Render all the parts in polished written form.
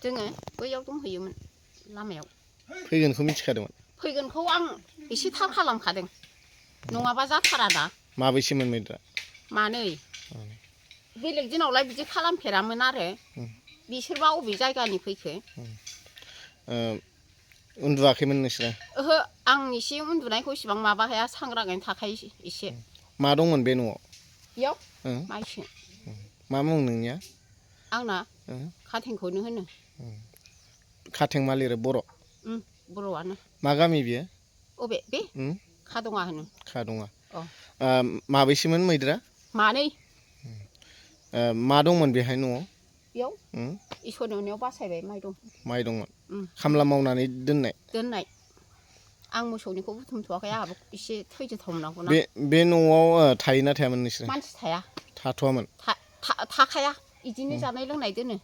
जोङो बैयाव दंहैयोमोन लामायाव फैगोनखौ मिथिखादोंमोन फैगोनखौ आं एसे थाल खालामखादों नङाबा जाथारा दा माबैसेमोन मैदेरा मानै बेलेग दिनावलाय बिदि खालामफेरामोन आरो बिसोरबा अबे जायगानि फैखो उन्दुवाखैमोन नोंसोरो ओहो आं एसे उन्दुनायखौ इसेबां माबा हाया सांग्राङैनो थाखायो एसे मा दंमोन बे न'आव बेयाव माइसो मा मुं नोंनिया आंना खाथेंखौनो होनो खाथें मा लिरो बर' बर'आनो मा गामि बियो अबे बे खादङा होनो खादङा अ माबैसेमोन मैदेरा मानै मा दंमोन बेहाय न'आव बेयाव इसोरनि अननायाव बासायबाय माइ दंमोन खामला मावनानै दोननाय आं मोसौनिखौ बुथुमथ'वाखै आंहाबो एसे थैजथाव नांगौना बे न'आव थायोना थायामोन नोंसोरो मानसि थाया थाथ'वामोन थाखाया इदिनो जानाय लोंनाय दोनो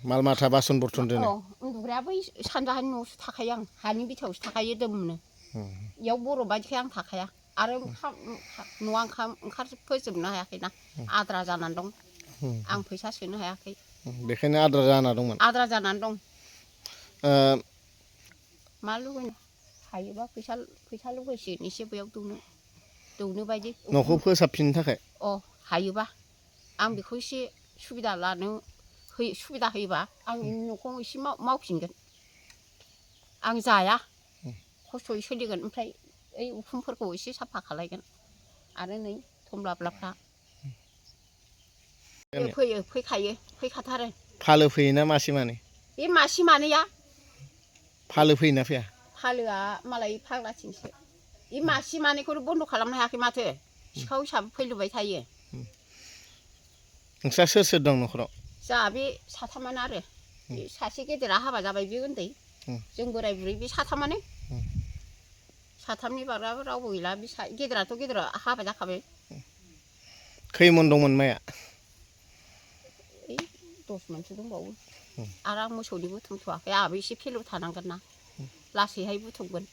माल माथा बासन बरथन दोनो उन्दुग्राया बै सानजाहानि न'आवसो थाखायो आं हानि बिथायावसो थाखायो दोमनो इयाव बर' बायदिखाय आं थाखाया आरो न'आ ओंखार फोजोबनो हायाखैना आद्रा जानानै दं आं फैसा सोनो हायाखै बेखायनो आद्रा जाना दंमोन आद्रा जानानै दं मा लुबैनो हायोबा फैसा लुबैसिगोन एसे बैयाव दौनो बायदि न'खौ फोसाबफिननो थाखाय हायोबा आं बेखौ एसे सुबिदा होयोबा आं न'खौ एसे मावफिनगोन आं जाया खस्थ'यै सोलिगोन ओमफ्राय ओइ उखुमफोरखौ एसे साफा खालायगोन आरो नै थमब्लाफ्रा फैखाथारो फालो फैयोना मासे मानै बे मासे मानैया फालो फैयोना फैया फालोआ मालाय फाग्लाथिंसो बे मासे मानैखौनो बन्द' खालामनो हायाखै माथो सिखाव हिसाबै फैलुबाय थायो नोंस्रा सोर सोर दं न'खराव जोंहा बे साथामानो आरो सासे गेदेरा हाबा जाबाय बे उन्दै जों बोराय बुरै बे साथामानो साथामनि बाराबो रावबो गैला बे गेदेरा हाबा जाखाबाय खैमन दंमोन माइया 10 मनसो दंबावो आरो आं मोसौनि बुथुमथ'वाखै आंहाबो एसे फेलु थानांगोन ना लासैहाय बुथुमगोन